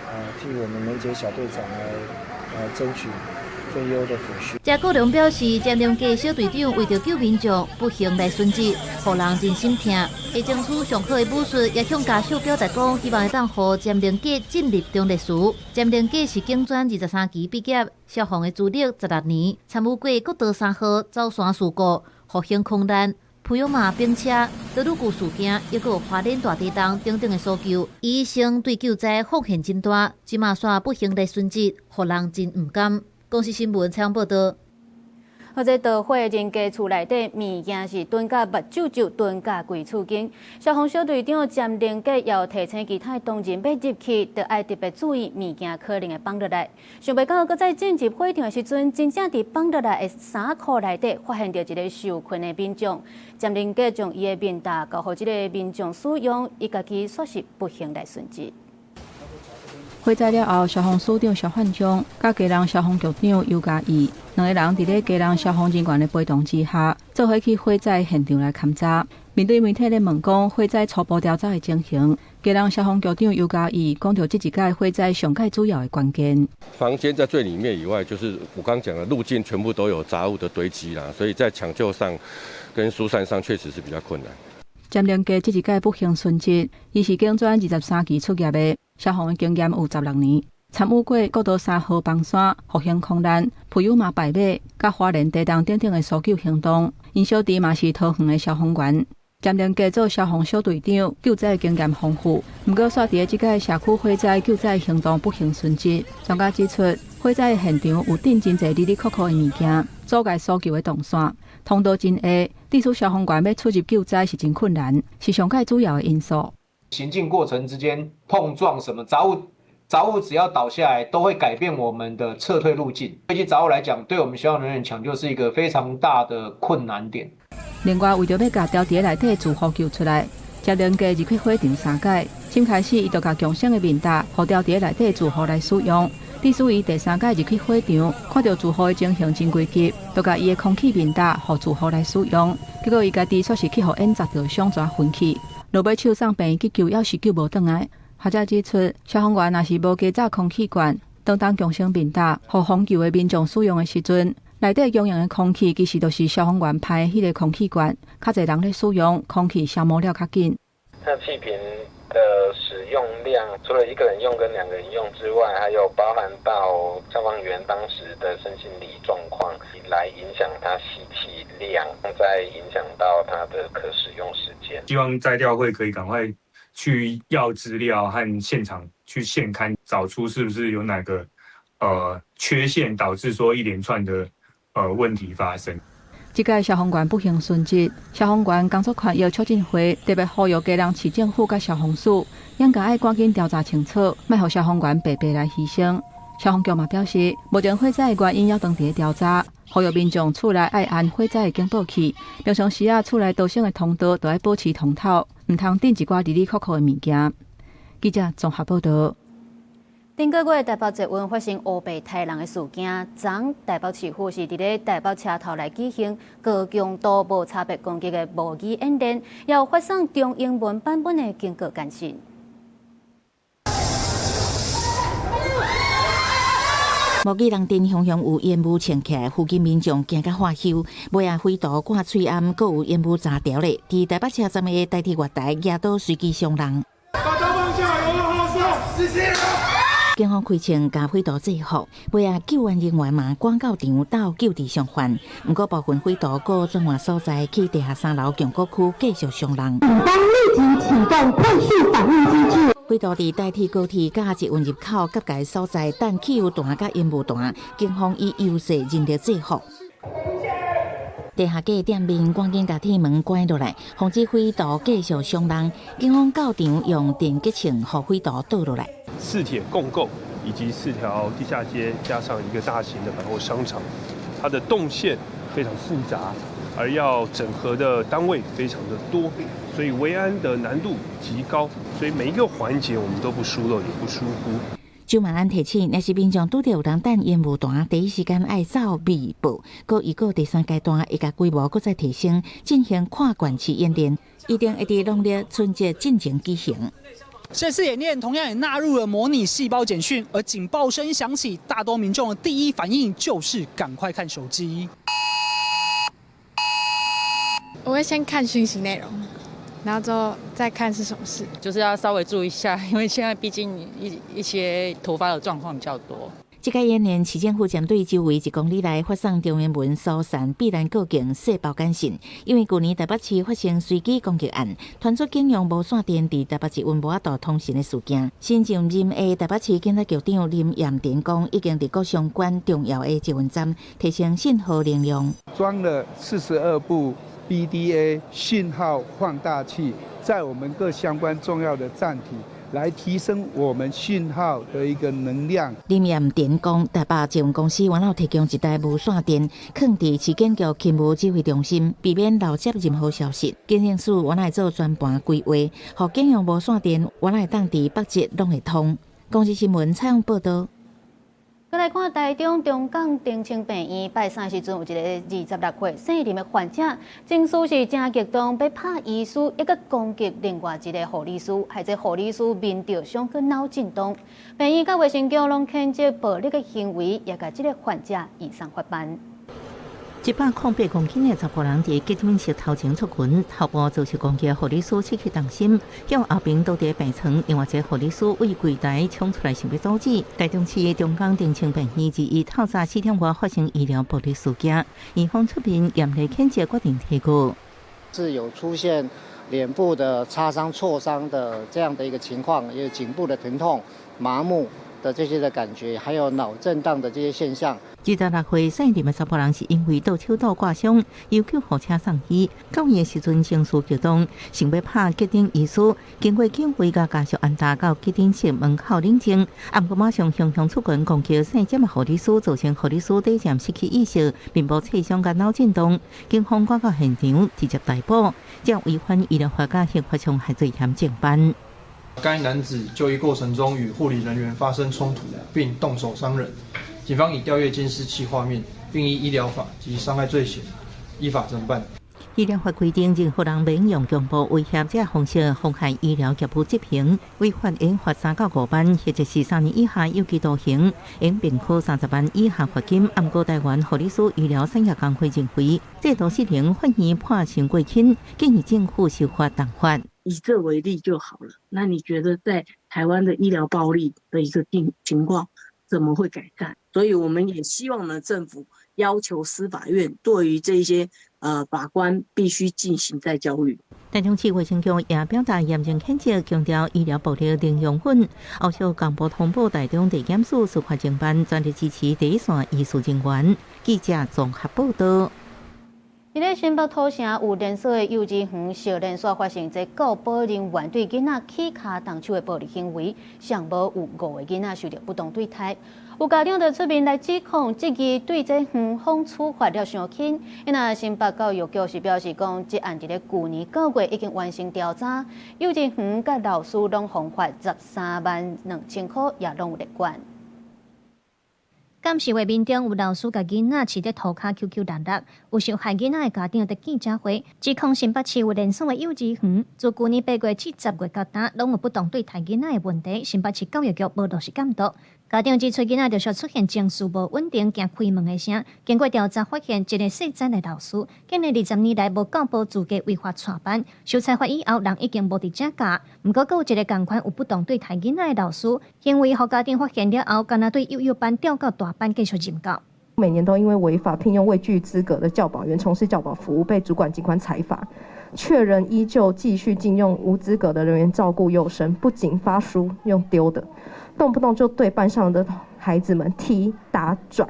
啊，替我們能傑小隊長來爭取最優的撫恤。謝國樑表示，詹靈杰小隊長為著救民眾，不幸來殉職，予人真心疼。會爭取上好的撫恤，也向家屬表達講，希望會當予詹靈杰進入忠烈祠。詹靈杰是警專23期畢業，消防的資歷16年，參與過國道3號走山事故、復興空難、普悠瑪冰車、多魯固事件，抑閣有花蓮大地動等等的搜救，伊一生對救災奉獻真大，這馬煞不幸來殉職，予人真毋甘。公視新聞採訪報導。或者著火人家厝內底物件是囤甲目睭睭，囤甲規厝間。消防小隊長詹靈杰也有提醒其他同仁欲入去，著愛特別注意物件可能會放落來。想袂到，閣在進入火場的時陣，真正佇放落來的衫褲內底發現著一个受困的民眾。詹靈杰將伊的面罩交予這个民眾使用，伊家己煞是不幸來殉職。火災了後，消防署長蕭煥忠佮基隆消防局長尤嘉義兩个人佇咧基隆消防人員的陪同之下，做伙去火災現場來勘查。面對媒體咧問講火災初步調查的情形，基隆消防局長尤嘉義講著這一擺火災上蓋主要的關鍵。房間在最裡面以外，就是我剛講的路徑全部都有雜物的堆積啦，所以在搶救上跟疏散上確實是比較困難。詹靈杰這一擺不幸殉職，伊是警專23期出業的，消防的經驗有16年，參與過國道3號崩山、復興空難、普悠瑪敗馬、佮花蓮地動等等的搜救行動。𪜶小弟嘛是桃園的消防員，詹靈杰做消防小隊長，救災經驗豐富。毋過，煞佇咧這擺社區火災救災行動不幸殉職。專家指出，火災現場有囤真濟哩哩扣扣的物件，阻礙搜救的動線，通道真狹，致使消防員欲出入救災是真困難，是上蓋主要的因素。行進過程之間碰撞什麼雜物雜物只要倒下來，都會改變我們的撤退路徑。對雜物來講，對我們消防人員搶救是一個非常大的困難點。另外，為著欲共牢佇內底住戶救出來，接連加入去火場三擺。先開始，伊就共強生的面罩，予牢佇內底住戶來使用。致使伊第三擺入去火場，看著住戶的情形真危急，就共伊的空氣面罩予住戶來使用。結果，伊家己煞是去予煙砸著傷逝昏去。落尾手送病院急救，猶是救無轉來。學者指出，消防員若是無加罩空氣罐，當強生面罩予防救的民眾使用的時陣，內底供應的空氣其實就是消防員排的彼个空氣罐，較濟人咧使用，空氣消磨了較緊。那氣瓶的使用量，除了一個人用跟兩個人用之外，還有包含到消防員當時的身心理狀況，來影響他吸氣量，再影響到他的可使用時間。希望災調會可以趕快去要資料和現場去現勘，找出是不是有哪個缺陷，導致說一連串的問題發生。這屆消防員不幸殉職，消防員工作權益促進會特別呼籲基隆市政府佮消防署，應該愛趕緊調查清楚，莫予消防員白白來犧牲。消防局嘛表示，目前火災的原因猶當佇咧調查，呼籲民眾厝內愛按火災的警報器，平常時啊厝內逃生的通道都愛保持通透，毋通囤一寡哩哩扣扣的物件。記者綜合報導。頂個月台北捷運發生烏白刣人的事件，昨台北市府是佇咧台北車頭來舉行高強度無差別攻擊的模擬演練，也有發送中英文版本的警告簡訊。目擊人陣雄雄有煙霧衝起來，附近民眾驚甲發搝，尾仔匪徒掛喙罨，閣有煙霧炸條咧。佇台北車站的台鐵月台，舉刀隨機傷人。把刀放下，有話好說。謝謝。警方開槍共匪徒制服，尾仔救援人員嘛趕到場鬥救治傷患。毋過部分匪徒閣轉換所在去地下三樓強國區繼續傷人。警方立即啟動快速反應機制。匪徒佇台鐵高鐵佮捷運入口結界所在等汽油彈佮煙霧彈，警方以優勢人力制服。地下街店面趕緊共鐵門關落來，防止匪徒繼續傷人。警方到場用電擊槍予匪徒倒落來。四鐵共構以及四條地下街，加上一個大型的百貨商場，它的動線非常複雜，而要整合的單位非常的多，所以維安的難度極高，所以每一個環節我們都不疏漏，也不疏忽。周萬安提醒，若是民眾拄著有人擲煙霧彈，第一時間愛走密報。閣預告第三階段會共規模閣再提升，進行跨縣市演練，一定會佇農曆春節進前舉行。這次演練同樣也納入了模擬細胞簡訊，而警報聲響起，大多民眾的第一反應就是趕快看手機。我會先看訊息內容，然後之後再看是什麼事，就是要稍微注意一下，因為現在畢竟一些突發的狀況比較多。這屆演練，市政府針對周圍1公里內發送中英文疏散避難過境細胞簡訊。因為舊年台北市發生隨機攻擊案，傳出警用無線電佇台北捷運無法度通訊的事件。新上任的台北市警察局長林彥典講，已經佇各相關重要的捷運站提升信號能量，裝了42部 BDA 信號放大器，在我們各相關重要的站體，來提升我們訊號的一個能量。林彥典講，台北捷運公司原來有提供一台無線電，囥佇市警局勤務指揮中心，避免漏接任何消息。警政署原來做全盤規劃，予警用無線電原來當佇北捷攏會通。公視新聞採訪報導。閣來看台中中港長青病院拜三時陣，有一個26歲姓林的患者，情緒是誠激動，欲拍醫師，抑閣攻擊另外一個護理師，害這護理師面著傷閣腦震盪。病院佮衛生局攏譴責暴力的行為，也共這個患者移送法辦。108公斤的查埔人佇急診室頭前出群，頭部遭受攻擊的護理師失去重心，向後爿倒佇病床。另外一個護理師為櫃台衝出來想欲阻止。台中市中港長青病院21透早4點外發生醫療暴力事件，院方出面嚴厲譴責，決定提告。是有出現臉部的擦傷、挫傷的這樣的一個情況，也有頸部的疼痛、麻木。的這些的感覺，還有腦震盪的這些現象。26歲姓林的查埔人是因為倒手倒割傷，由救護車送醫。到院的時陣情緒激動，想欲拍急診醫師。經過警衛佮家屬安達到急診室門口冷靜，毋過馬上雄雄出拳攻擊姓詹的護理師，造成護理師短暫失去意識，面部挫傷佮腦震盪。警方趕到現場直接逮捕，這違反醫療法佮刑法傷害罪嫌偵辦。該男子就醫過程中與護理人員發生衝突，並動手傷人。警方已調閱監視器畫面，並依醫療法及傷害罪嫌依法偵辦。醫療法規定，任何人免用強暴威脅這方式妨害醫療業務執行，違法應罰3到5萬，或者是3年以下有期徒刑，應併科30萬以下罰金。毋過台灣護理師醫療產業工會認為，制度失靈，法院判傷過輕，建議政府修法重罰。以這為例就好了。那你覺得在台灣的醫療暴力的一個情況，怎麼會改善？所以我們也希望呢，政府要求司法院對於這些法官必須進行再教育。台中市衛生局也表達嚴正譴責，強調醫療暴力零容忍。後續公布通報台中地檢署司法偵辦，全力支持第一線醫事人員。記者綜合報道。佇咧新北土城有連鎖的幼稚園小連續發生這教保人員對囡仔起跤動手的暴力行為，上無有5個囡仔受著不當對待。有家長就出面來指控，質疑對這園方處罰了傷輕。那新北教育局是表示講，這案佇咧舊年9月已經完成調查，幼稚園佮老師攏予罰13萬2千塊，也攏有列管。監視畫面中有老師共囡仔飼佇塗跤搝搝搦搦，有受害囡仔的家長佇記者會指控新北市有連鎖的幼稚園，自舊年8月至10月到今，攏有不當對待囡仔的問題。新北市教育局無落實監督。家長指出，囡仔就說出現情緒無穩定、驚開門的聲。經過調查發現，一个姓詹的老師，竟然20年來無教保資格違法帶班，受裁罰以後，人已經無佇遮教。毋過，閣有一个仝款有不當對待囡仔的老師，行為予家長發現了後，敢若對幼幼班調到大班繼續任教。每年都因為違法聘用未具資格的教保員從事教保服務，被主管機關裁罰，卻仍依舊繼續進用無資格的人員照顧幼生，不僅發書用丟的，動不動就對班上的孩子們踢打拽，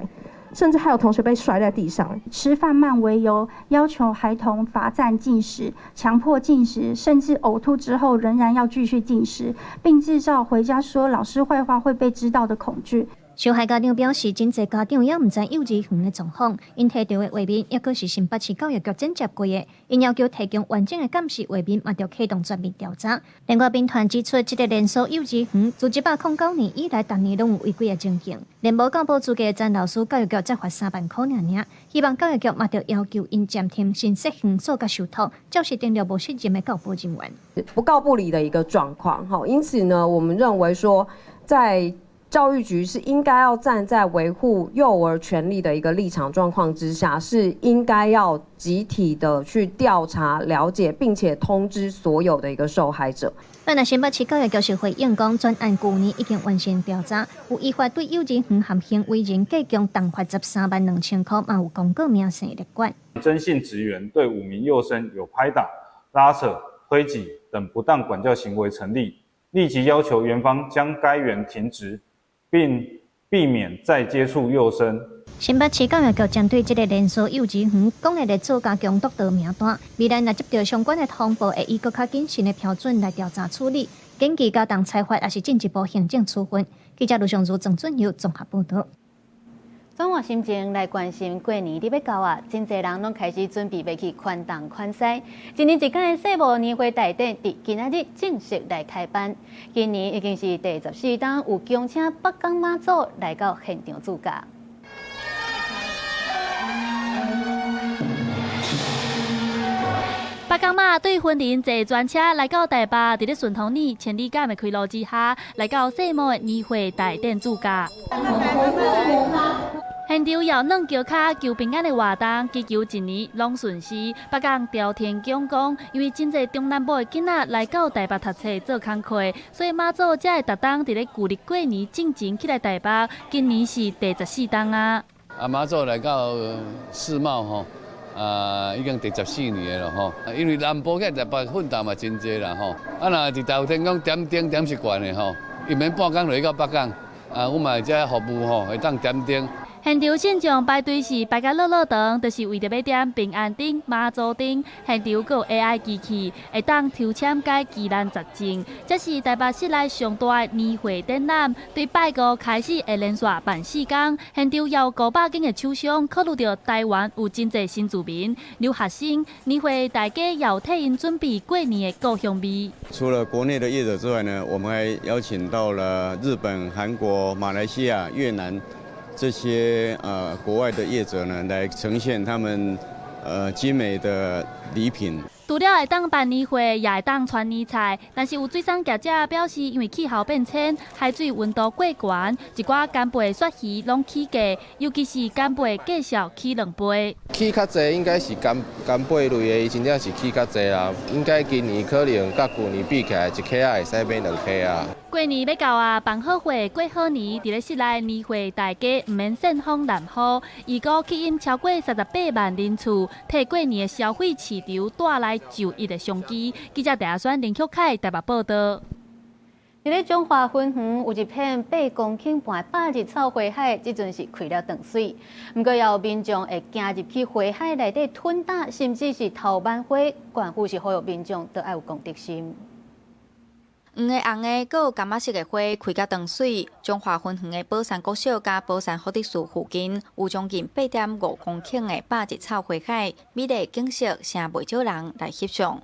甚至還有同學被摔在地上。吃飯慢為由，要求孩童罰站進食，強迫進食，甚至嘔吐之後仍然要繼續進食，並製造回家說老師壞話會被知道的恐懼。受害家長表示，真濟家長也毋知幼稚園的狀況，𪜶提著的畫面，抑閣是新北市教育局剪接過的，𪜶要求提供完整的監視畫面，嘛著啟動全面調查。另外，民團指出，這个連鎖幼稚園自109年以來，逐年攏有違規的情形，連無教保資格的詹老師，教育局才罰3萬箍爾爾。希望教育局嘛著要求𪜶暫停新設園所佮受託，照實登錄無適任的教保人員。不告不理的一個狀況，因此呢，我們認為說在教育局是應該要站在維護幼兒權利的一個立場狀況之下，是應該要集體的去調查了解，並且通知所有的一個受害者。那新北市教育局是回應講，專案舊年已經完成調查，有依法對幼稚園和行為人計共重罰13萬2千塊，嘛有公告明細列管。徵信職員對5名幼生有拍打、拉扯、推擠等不當管教行為成立，立即要求園方將該員停職，並避免再接觸幼生。新北市教育局針對這个連鎖幼稚園，講會咧做加強督導名單，未來若接著相關的通報，會以閣較謹慎的標準來調查處理，緊急加重裁罰，抑是進一步行政處分。記者盧尚如、鄭俊佑綜合報導。轉換心情來關心過年佇欲到啊，真濟人攏開始準備欲去寬東寬西。一年一屆的世貿年會大典，佇今仔日正式來開辦。今年已經是第14冬，有恭請北港媽祖來到現場駐駕。北港媽對雲林坐專車來到台北，佇咧順風耳千里港的開路之下，來到世貿的年會大典駐駕。現場搖軟橋跤求平安的活動，祈求一年攏順遂。北港朝天宮講，因為真濟中南部的囡仔來到台北讀冊做工課，所以媽祖才會逐冬佇咧舊曆過年進前起來台北。今年是第14冬啊！啊，媽祖來到世貿吼，啊，已經第14年了吼。因為南部去台北奮鬥嘛真濟啦吼。啊，若佇朝天宮點燈點是懸的吼，伊免半工就去到北港。啊，阮嘛這服務吼會當點燈。現場信眾排隊是排甲落落長，就是為著欲點平安燈、媽祖燈。現場閣有 AI 機器會當抽籤解疑難雜症。這是台北市內上大的年貨展覽，對拜五開始會連續辦四工。現場有500間的廠商，考慮著台灣有真濟新住民、留學生，年貨大家有替𪜶準備過年的故鄉味。除了國內的業者之外呢，我們還邀請到了日本、韓國、馬來西亞、越南這些國外的業者呢，來呈現他們精美的禮品。除了會當辦年會，也會當傳年菜，但是有水產業者表示，因為氣候變遷，海水溫度過懸，一寡干貝、鱈魚攏起價，尤其是干貝價數起2倍。起較濟應該是干貝類的，伊真正是起較濟啦。應該今年可能佮舊年比起來，一克仔會使買2克啊。過年欲到啊，辦好貨過好年，佇咧室內年貨大街毋免煽風淋雨，預估吸引超過38萬人次，替過年的消費市場帶來就業的商機。記者鄭阿選、林旭凱台北報導。佇咧彰化芬園有一片8公頃半百日草花海，這陣是開了當媠。毋過也有民眾會行入去花海內底吞打，甚至是偷挽花。縣府是呼籲民眾都愛有公德心。黃的、紅的，閣有柑仔色的花開甲當媠。彰化芬園的寶山國小佮寶山福德寺附近，有將近8.5公頃的百日草花海，美麗景色，誠袂少人來翕相。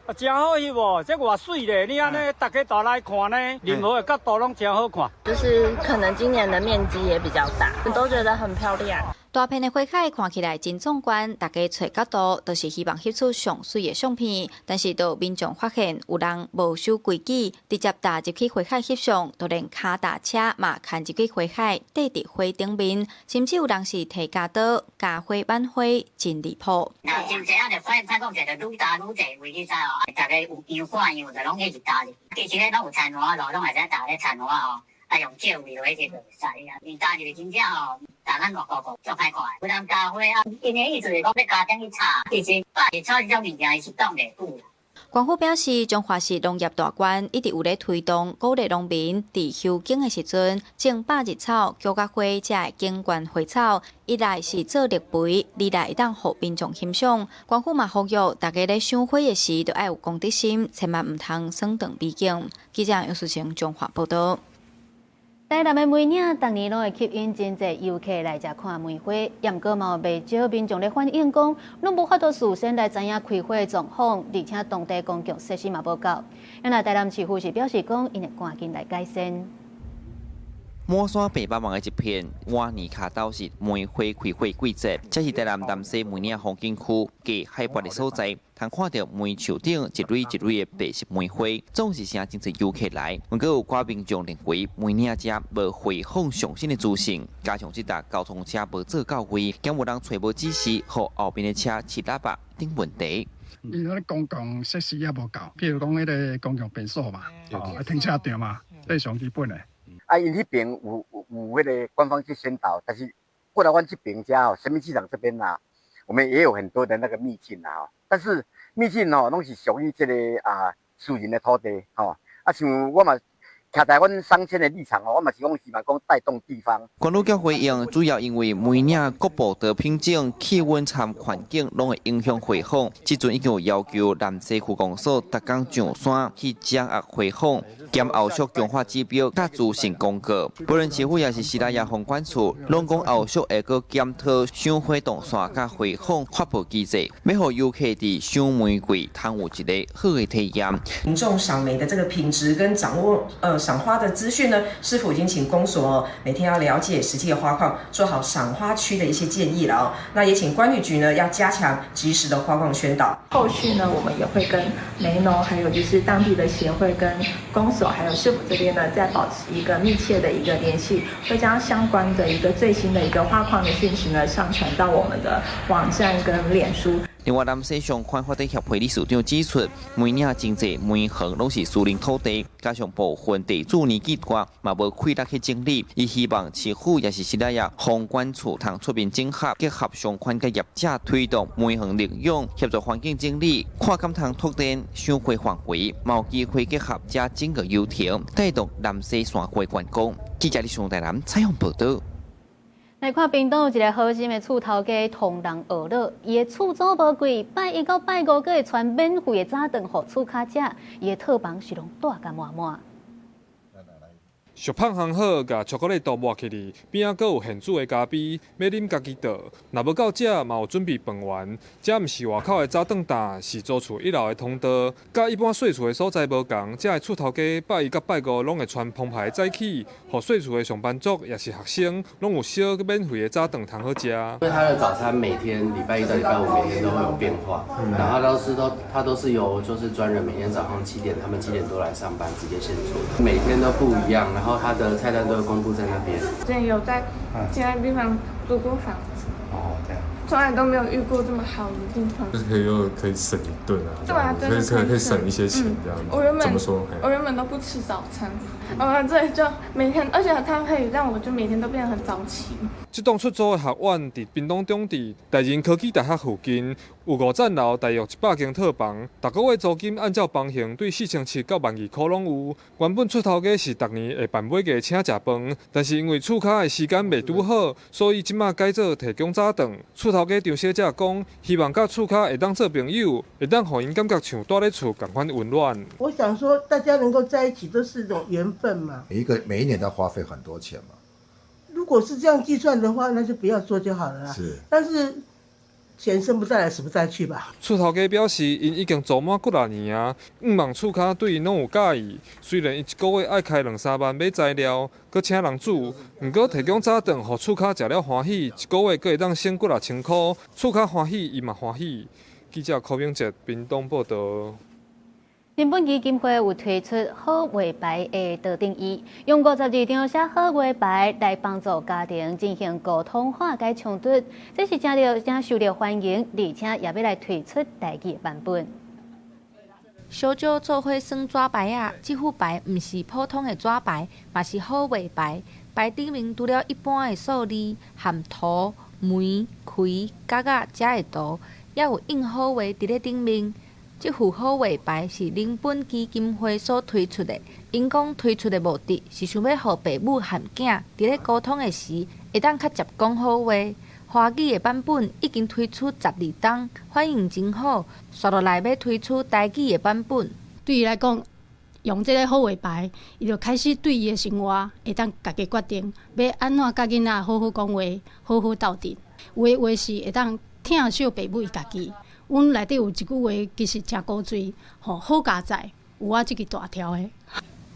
啊，真好翕哦，這偌媠咧！你按呢，逐家都來看呢，任何的角度攏真好看。就是可能今年的面積也比較大，都覺得很漂亮。大片的花海看起來真壯觀，大家揣角度都是希望翕出上媠的相片。但是，都有民眾發現有人無守規矩，直接踏入去花海翕相，就連跤踏車嘛牽入去花海，綴佇花頂面，甚至有人是提鉸刀鉸花挽花，真離譜。那真濟啊，就反正講者就愈踏愈濟位，你知哦？逐家有樣看樣，就攏去踏入。其實咧，攏有田禾路，攏會使踏咧田禾吼。啊，用石位落去就會使啊。因踏入去真正吼，踏咱外國國足歹看。有人鉸花啊，𪜶的意思是講欲鉸頂去插，其實百日草這種物件，伊是擋袂久。縣府表示，彰化市農業大縣一直有咧推動，鼓勵農民佇修景的時陣種百日草、菊仔花這的景觀花草，一來是做綠肥，二來會當予民眾欣賞。縣府嘛呼籲大家咧賞花的時，著愛有公德心，千萬毋通損斷美景。記者楊淑晴彰化報導。台南的梅嶺逐年攏會吸引真濟遊客來遮看梅花，也毋過嘛有袂少民眾咧反映講，攏無法度事先來知影開花的狀況，而且當地公共設施嘛無夠。因為台南市府是表示講，𪜶會趕緊來改善。滿山白茫茫的一片，往年跤都是梅花開花季節，這是台南南勢梅嶺風景區低海拔的所在，通看著梅樹頂一蕊一蕊的白色梅花，總是誠真濟遊客來。毋過有寡民眾認為梅嶺遮無回訪上新的資訊，加上這搭交通車無做到位，兼有人揣無指示，予後面的車揤喇叭等問題。因為公共設施也無夠，譬如講彼个公共便所嘛，哦，停車場嘛，這是上基本的。啊，𪜶彼邊有彼个官方去宣導，但是過來阮這邊遮吼，神明市場這邊啊，我們也有很多的那個秘境啊，但是秘境吼，攏是屬於這个啊私人的土地吼，啊像我嘛。徛在阮商圈的立場哦，我嘛是講希望講帶動地方。縣府較回應，主要因為梅嶺各部的品種、氣溫參環境攏會影響花粉。這陣已經有要求南勢區公所逐工上山去掌握花粉，兼後續強化指標佮資訊公告。不論市府抑是士林夜防管處，攏講後續會閣檢討賞花動線佮花粉發布機制，欲予遊客佇賞梅季通有一个好的體驗。民眾賞梅的這個品質跟掌握，賞花的資訊呢，市府已經請公所每天要了解實際的花況，做好賞花區的一些建議了哦。那也請觀旅局呢要加強及時的花況宣導。後續呢，我們也會跟梅農，還有就是當地的協會、跟公所，還有市府這邊呢，再保持一個密切的一個聯繫，會將相關的一個最新的一個花況的訊息呢，上傳到我們的網站跟臉書。另外，南西相關發展協會理事長指出，梅嶺真濟梅園攏是私人土地，加上部分地主年紀大，嘛無氣力去整理。伊希望市府抑是時代啊，房管處通出面整合，結合相關嘅業者推動梅園利用，協助環境整理，看敢通拓展賞花範圍，嘛有機會結合遮整個遊艇，帶動南勢山區觀光。記者李松台南採訪報導。來看屏東有一个好心的厝頭家，唐人學樂，伊的厝租無貴，拜一到拜五閣會傳免費的早頓予厝跤食，伊的套房是攏蹛甲滿滿。俗麭烘好，共巧克力塗抹起來，邊仔閣有現煮的咖啡，欲啉家己倒。若無夠食，嘛有準備飯圓。這毋是外口的早頓擔，是租厝一樓的通道。佮一般細厝的所在無仝，遮的厝頭家拜一佮拜五攏會傳澎湃的早起，予細厝的上班族抑是學生，攏有小閣免費的早頓通好食。因為他的早餐每天禮拜一到禮拜五每天都會有變化，然後他都是由就是專人每天早上7點，他們7點多來上班，直接現做，每天都不一樣。然後他的菜單都會公布在那邊。之前有在其他地方租過房子，哦，這樣，從來都沒有遇過這麼好的地方。就是可以又可以省一頓啊，對啊，真的可以省一些錢這樣。我原本怎麼說？我原本都不吃早餐，我來這裡就每天，而且它可以讓我就每天都變得很早起。這棟出租的學院佇屏東中鎮大仁科技大學附近，有5層樓，大約100間套房。逐个月租金按照房型，對4700到12000箍攏有。原本厝頭家是逐年會辦尾牙請食飯，但是因為厝跤的時間袂拄好，所以這馬改做提供早頓。厝頭家張小姐講，希望佮厝跤會當做朋友，會當予𪜶感覺像蹛咧厝仝款溫暖。我想說，大家能夠在一起都是一種緣分嘛。每一年都要花費很多錢嘛。如果是這樣計算的話，那就不要做就好了啦。是，但是錢生不帶來，死不帶去吧。厝頭家表示，𪜶已經租滿幾若年啊，向望厝跤對𪜶攏有佮意。雖然伊一个月愛開2、3萬買材料，閣請人煮，毋過提供早頓，予厝跤食了歡喜，一个月閣會當省幾若千箍，厝跤歡喜，伊嘛歡喜。記者柯明哲屏東報導。人本基金會有推出好話牌的桌頂椅，用52張寫好話牌來幫助家庭進行溝通化解衝突，這是誠受著歡迎，而且也欲來推出台語的版本。小少做伙耍紙牌仔，這副牌毋是普通的紙牌，嘛是好話牌。牌頂面除了一般的數字、含圖、梅、開、角仔遮的圖，也有印好話佇咧頂面。這副好話牌是人本基金會所推出的，𪜶講推出的目的是想欲予爸母和囝佇咧溝通的時，會當較捷講好話。華語的版本已經推出12冬，反應真好。紲落來欲推出台語的版本。對伊來講，用這个好話牌，伊就開始對伊的生活會當家己決定，欲按怎佮囡仔好好講話，好好鬥陣。有的話是會當疼惜爸母伊家己。阮內底有一句話，其實誠古錐，吼，好佳哉，有我這支大條的。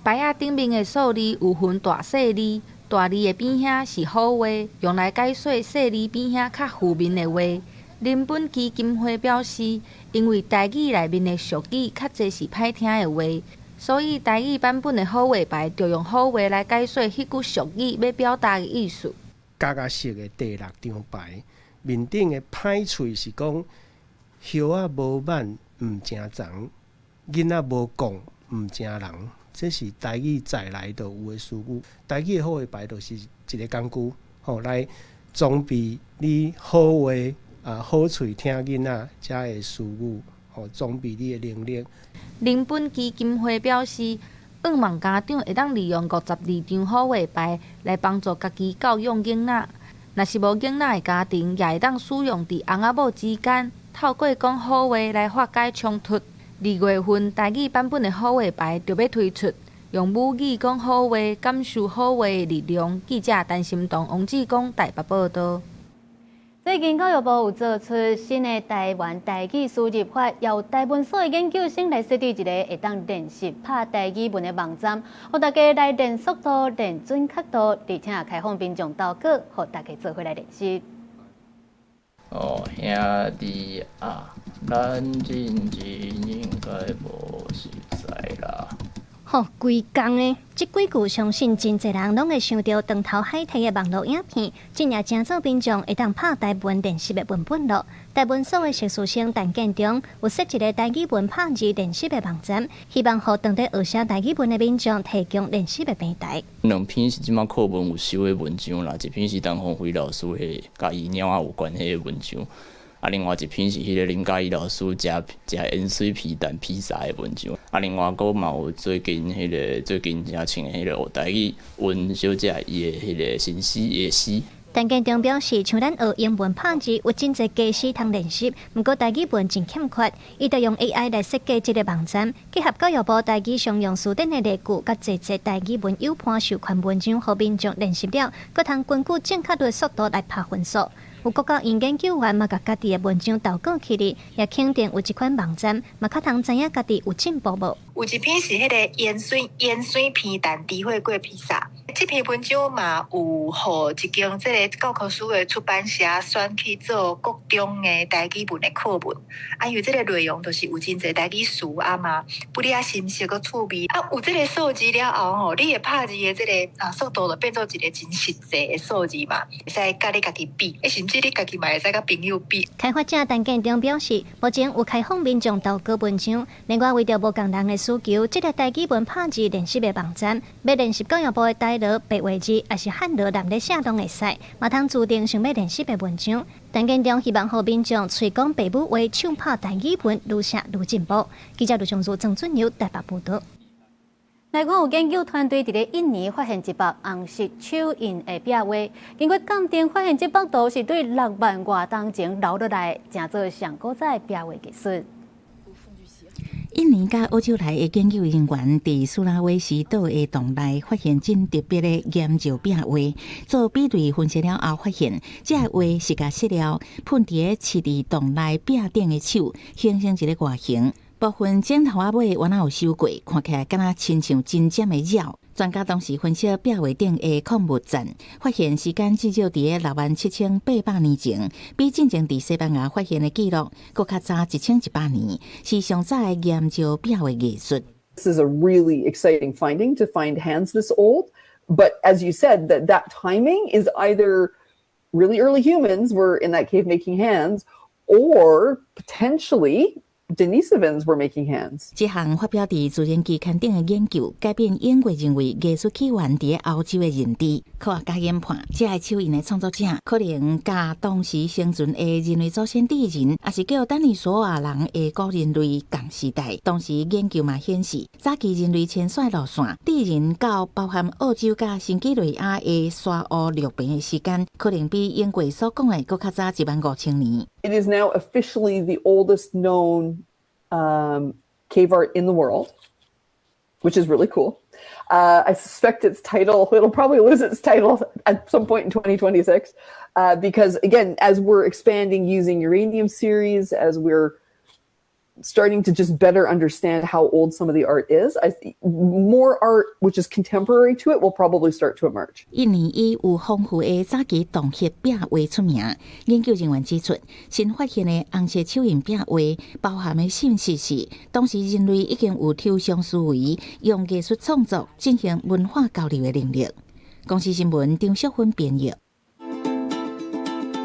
牌仔頂面的數字有分大細字，大字的邊遐是好話，用來解說細字邊遐較負面的話。人本基金會表示，因為台語內面的俗語較濟是歹聽的話，所以台語版本的好話牌就用好話來解說彼句俗語欲表達的意思。角仔色的第6張牌，面頂的歹喙是講。葉仔無挽毋成叢，囡仔無講毋成人，這是台語在來就有的俗語。台語的好話牌就是一个工具，吼，來裝備你好話啊，好喙聽囡仔遮的俗語，吼，裝備你的能力。人本基金會表示，向望家長會當利用52張好話牌來幫助家己教育囡仔。若是無囡仔的家庭，也會當使用佇翁仔某之間。透過講好話來化解衝突。2月份台語版本的好話牌就欲推出，用母語講好話，感受好話的力量。記者陳心彤、王志剛台北報導。最近教育部有做出新的台灣台語輸入法，由台文所的研究生來設計一个會當練習拍台語文的網站，予大家來練速度、練準確度，而且開放民眾投稿，予大家做伙來練習。哦，兄弟啊，咱真正應該無實在啦。予規工的，這幾句相信真濟人攏會想著斷頭海體的網路影片，這也成做民眾會當拍台文練習的文本囉。台文所的碩士生陳建中有設一个台語文拍字練習的網站，希望予當地學寫台語文的民眾提供練習的平台。兩篇是這馬課文有收的文章啦，一篇是陳鴻輝老師的佮伊鳥仔有關係的文章。啊，另外一篇是彼个林嘉怡老師食食鹽水皮蛋披薩的文章。啊，另外閣嘛有最近彼个最近誠穿的彼个學台語溫小姐伊的彼个新詩的詩。陳建中表示，像咱學英文拍字有真濟家私通練習，毋過台語文真欠缺，伊就用 AI 來設計這个網站，結合教育部台語常用辭典的例句，佮濟濟台語文有伴授權文章，予民眾練習了，閣通根據正確的速度來拍分數。有國教院研究員嘛，共家己的文章投稿起來，也肯定有這款網站，嘛較通知影家己有進步無。有一篇是彼个鹽水皮蛋豬火鍋披薩，這篇文章嘛有予一間這个教科書的出版社選去做國中的台語文的課文。啊，因為這个內容就是有真濟台語詞啊嘛，不哩啊深色閣趣味。啊，有這个數字了後吼，你會拍字的這个速度就變做一个真實際的數字嘛，會使佮你家己比，甚至你家己嘛會使佮朋友比。開發者陳建中表示，目前有開放民眾投稿文章，另外為著無仝人的需求，這个台語文拍字練習的網站，欲練習教育部的台羅白話字，抑是漢羅南咧寫攏會使，嘛通自訂想欲練習的文章。陳建中希望予民眾喙講爸母話，唱拍台語文，愈寫愈進步。記者盧松如、曾俊友台北報導。來看有研究團隊佇咧印尼發現一幅紅色手印的壁畫，經過鑑定發現這幅圖是對6萬外冬前留落來，成做上古早的壁畫藝術。印尼佮澳洲來的研究人員佇蘇拉威西島的洞內發現真特別的岩石壁畫，做比對分析了後，發現這个畫是共塑料噴佇咧刺佇洞內壁頂的手，形成一个外形。部分剪頭仔尾原來有修過，看起來敢若親像真正的鳥。專家當時分析壁畫頂的礦物層，發現時間至少佇咧67,800年前，比進前佇西班牙發現的記錄閣較早1100年，是上早的岩石壁畫藝術。 This is a really exciting finding to find hands this old, but as you said, that timing is either really early humans were in that cave making hands, or potentially Denisovans were making hands. 這項發表佇自然期刊頂的研究，改變英國認為藝術起源佇歐洲的認知。科學家研判，這个手印的創作者可能佮當時生存的人類祖先智人，抑是叫丹尼索瓦人的古人類仝時代。當時研究嘛顯示，早期人類遷徙路線，智人到包含澳洲佮新幾內亞的沙烏陸平的時間，可能比英國所講的閣較早15,000年。 It is now officially the oldest known cave art in the world, which is really cool. I suspect its title, it'll probably lose its title at some point in 2026, because again, as we're expanding using uranium series, as we're starting to just better understand how old some of the art is, more art which is contemporary to it will probably start to emerge. 印尼以有豐富的早期洞穴壁畫出名。研究人員指出，新發現的紅色手印壁畫包含的信息是，當時人類已經有抽象思維，用藝術創作進行文化交流的能力。公視新聞張淑芬編譯。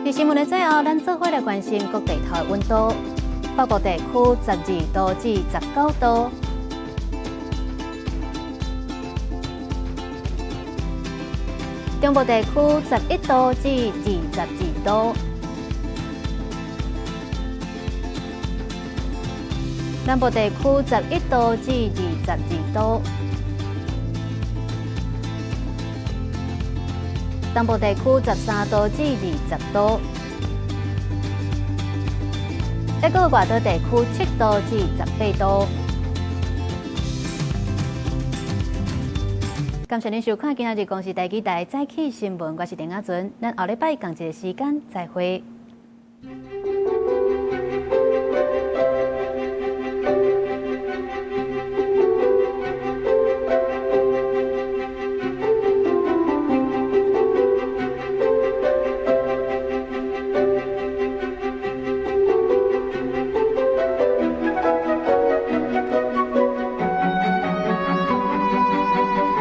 佇新聞的最後，咱做伙來關心各地頭的溫度。北部地區12度至19度，中部地區11度至22度，南部地區11度至22度，東部地區13度至20度。一個外島地區7度至18度。感謝您收看今仔日公視台語台早起新聞，我是陳亞純，咱後禮拜仝一个時間再會。